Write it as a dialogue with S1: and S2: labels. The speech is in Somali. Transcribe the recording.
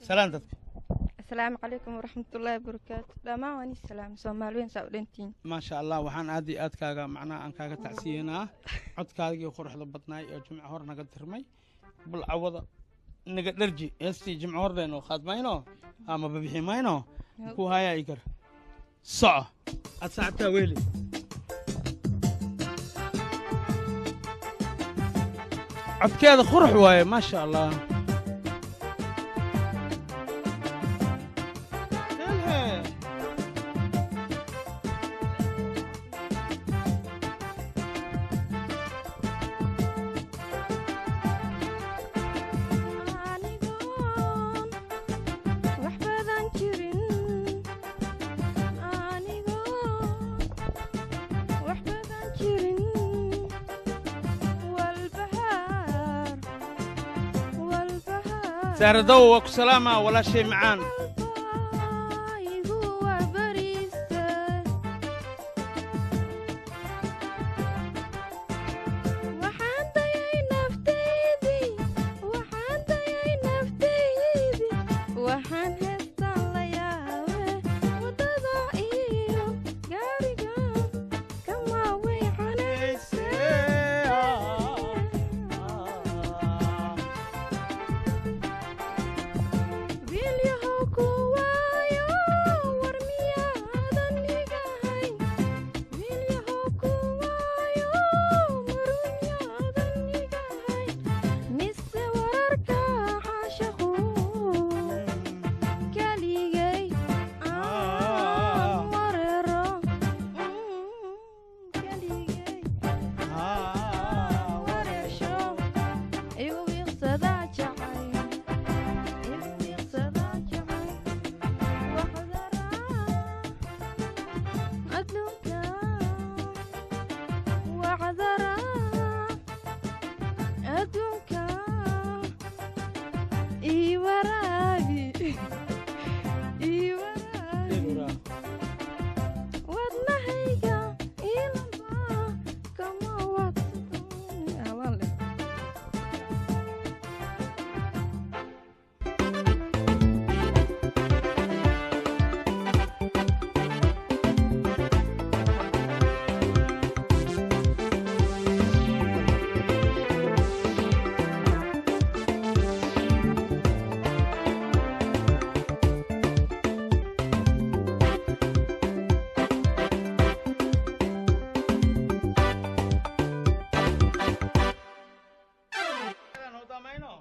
S1: Salaan dadka.
S2: Asalaamu calaykum waraxmatullaahi wabarakaatu. Dhammaan waan isalaam, Soomaaliweyn saa u dhantiin.
S1: Maasha Allah. Waxaan aad iyo aad kaaga macnaha aan kaaga tacsiyeynaa codkaagii quruxda badnaay oo Jimco hor naga tirmay. Bulcawada naga dharji heestii Jimco hor leenoo qaadmayno ama babixi mayno ku hayaa ikar soco aad saacabtaa weli. Codkeeda qurux waaye, maasha Allah. Helhe.
S2: Anigoon wax badan jirin, anigoon wax badan jirin, walbahaar, walbahaar.
S1: Saaradow, waa ku salaamaa walaashay macaan.
S2: Igu wabarista. Waxaan dayay naftaydii, waxaan dayay naftaydii, waxaan heestaan la yaabe waddada iyo gaariga kama weexanayse. Wiilyahow ku waayo, war miyaadan igahayn? Wiilyahow ku waayo, marun yaadan igahayn? Mise wararka caashaqu keligay aan wareero, keligay wareersho, igu wiiqsada jacayl, igu wiiqsada jacayl, waxdara adduunka, wacdara adduunka ii waraabi, ii waraabi wadnahayga ilamba kama wadsadon.
S1: Mayno.